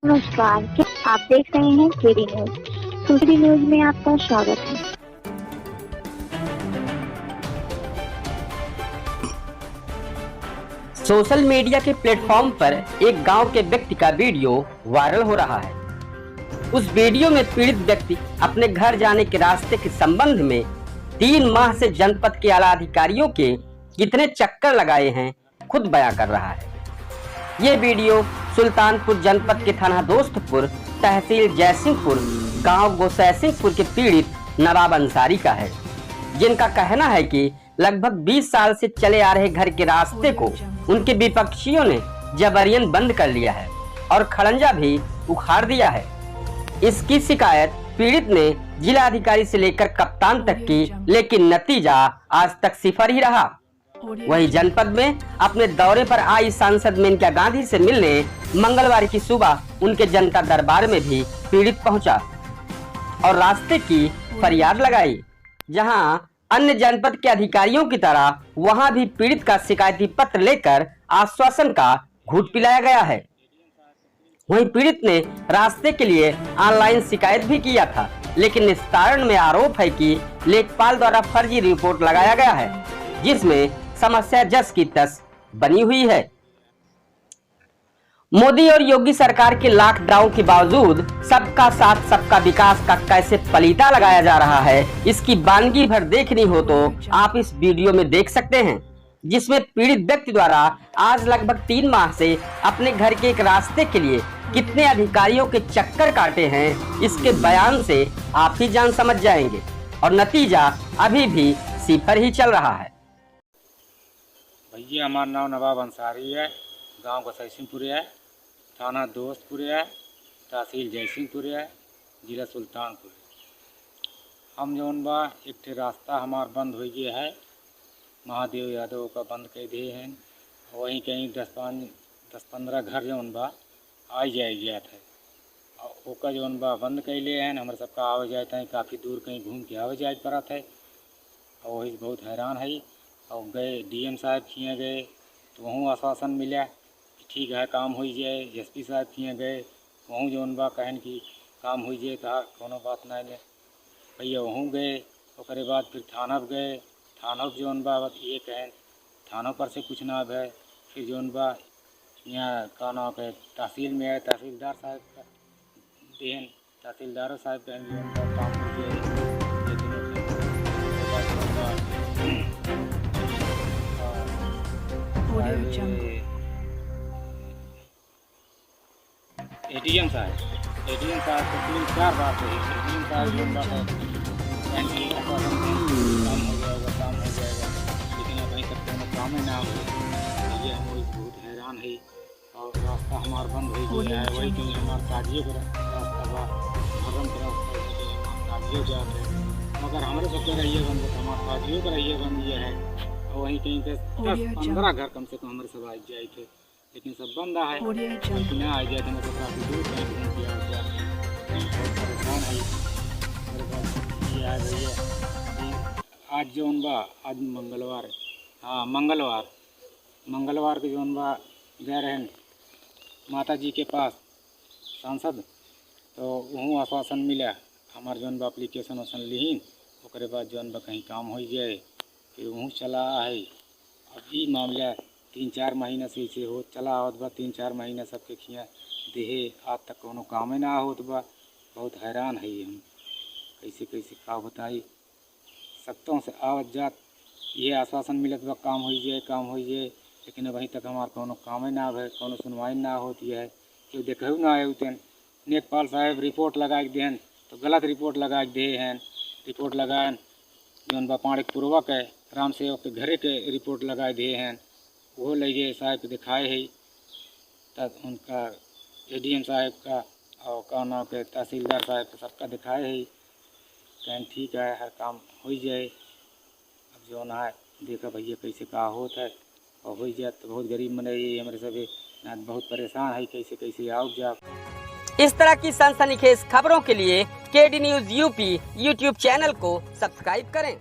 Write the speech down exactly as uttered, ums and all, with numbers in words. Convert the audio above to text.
नमस्कार, आप देख रहे हैं केडी न्यूज। केडी न्यूज में आपका स्वागत है। सोशल मीडिया के प्लेटफॉर्म पर एक गांव के व्यक्ति का वीडियो वायरल हो रहा है। उस वीडियो में पीड़ित व्यक्ति अपने घर जाने के रास्ते के संबंध में तीन माह से जनपद के आला अधिकारियों के कितने चक्कर लगाए हैं, खुद बयां कर रहा है। ये वीडियो सुल्तानपुर जनपद के थाना दोस्तपुर, तहसील जयसिंहपुर, गांव गोसैसिंहपुर के पीड़ित नवाब अंसारी का है, जिनका कहना है कि लगभग बीस साल से चले आ रहे घर के रास्ते को उनके विपक्षियों ने जबरियन बंद कर लिया है और खड़ंजा भी उखाड़ दिया है। इसकी शिकायत पीड़ित ने जिला अधिकारी से लेकर कप्तान तक की, लेकिन नतीजा आज तक सिफर ही रहा। वहीं जनपद में अपने दौरे पर आई सांसद मेनका गांधी से मिलने मंगलवार की सुबह उनके जनता दरबार में भी पीड़ित पहुंचा और रास्ते की फरियाद लगाई। जहां अन्य जनपद के अधिकारियों की तरह वहां भी पीड़ित का शिकायती पत्र लेकर आश्वासन का घूंट पिलाया गया है। वहीं पीड़ित ने रास्ते के लिए ऑनलाइन शिकायत भी किया था, लेकिन निस्तारण में आरोप है कि लेखपाल द्वारा फर्जी रिपोर्ट लगाया गया है, जिसमें समस्या जस की तस बनी हुई है। मोदी और योगी सरकार के लॉकडाउन के बावजूद सबका साथ सबका विकास का कैसे पलीता लगाया जा रहा है, इसकी बानगी भर देखनी हो तो आप इस वीडियो में देख सकते हैं, जिसमें पीड़ित व्यक्ति द्वारा आज लगभग तीन माह से अपने घर के एक रास्ते के लिए कितने अधिकारियों के चक्कर काटे हैं, इसके बयान से आप ही जान समझ जाएंगे। और नतीजा अभी भी सिफर ही चल रहा है। भैया, हमार नाम नवाब अंसारी है, गांव गोसैसिंहपुर है, थाना दोस्तपुर है, तहसील जयसिंहपुर है, जिला सुल्तानपुर है। हम जौन बा, एक ठे रास्ता हमार बंद होइ गया है, महादेव यादव का बंद कर दिए हैं। वहीं कहीं दस पाँच, दस पन्द्रह घर जौन बा, आई जाए जात है। और ओका जौन बा बंद कैले हैं, हमरे सबका आवे जाए ताई काफ़ी दूर कहीं घूम के आवे जाए पड़त है। और वही से बहुत हैरान है। और गए डीएम साहब खिया गए, तो वहूँ आश्वासन मिला कि ठीक है, काम हो जाए। एसपी साहब खिया गए, वहूँ जौन बा कहन कि काम हो जाए, कहा कोनो बात नहीं है। भैया वहूँ गए, ओकरे बाद फिर थाना पे गए, थाना पे जौन बा बस ये कहन, थानों पर से कुछ ना भय। फिर जौन बा यहाँ का नाम है, तहसील में आए, तहसीलदार साहब का देहन, तहसीलदार साहब कहन जौन बा काम हो जाए, ये दोनों के बाद जौन बा, आ, Audio Jungle। एडीएम साहब, एडीएम साहब से तीन चार बार कही, एडीएम साहब जौन बा कहन कि आश्वासन दें, काम हो जाएगा, काम हो जाएगा, लेकिन अभी तक कोनो कामे ना हो। ये हम लोग बहुत हैरान है। और रास्ता हमार बंद हो गया है, वही कहीं हमार काजियो का रास्ता बा, मुहर्रम का रास्ता है, कहीं हमार काजियो जात है। मगर हमरे सबके रहिए बंद है, हमार काजियो का रहिए बंद ये है। और वहीं कहीं दस, दस पन्द्रह घर कम से कम हमरे सब आ जाए थे, लेकिन सब बंद है। लेकिन आ जाए थे, मतलब काफ़ी दूर कहीं घूम के आ जाते हैं। बहुत परेशान है। मेरे पास ये है भैया कि आज जौन बा, आज मंगलवार है। हाँ, मंगलवार, मंगलवार के जौन बा गए रहन माता जी के पास सांसद, तो वहूँ आश्वासन मिला, हमार जौन बा एप्लीकेशन वसन लिहिन, ओकरे बाद जौन बा कहीं काम हो जाए, फिर वहूँ चला है। अब ई मामला तीन चार महीना से ऐसे हो चला आवत बा, तीन चार महीना सबके खिया देहे, आज तक कोनो कामे ना होत बा। बहुत हैरान है हम, कैसे कैसे का बताई। सप्ताहों से आवत जात ये आश्वासन मिलत बा, काम होइ जाए, काम होइ जाए, लेकिन अबहीं तक हमार कौनो कामे ना भय, कौनो सुनवाई ना होत है। केहू देखहु ना आए उतन। लेखपाल साहब रिपोर्ट लगा के देहन, तो गलत रिपोर्ट लगा के दे हैं। रिपोर्ट लगाएन, जौन बा पाड़े पुरवा के राम सेवक के घरे के रिपोर्ट लगा दे हैं, वो ले गए साहब के दिखाए है। तब उनका एडीएम साहब का और का नाम के तहसीलदार साहब के सबका दिखाए है। कहें ठीक है, हर काम हो जाए। अब जौन है, देखा भैया कैसे का होत है, और हो जाए तो बहुत गरीब मनई है, हमरे सभी ना बहुत परेशान है, कैसे कैसे आओ जाओ। इस तरह की सनसनीखेज खबरों के लिए केडी न्यूज यूपी YouTube चैनल को सब्सक्राइब करें।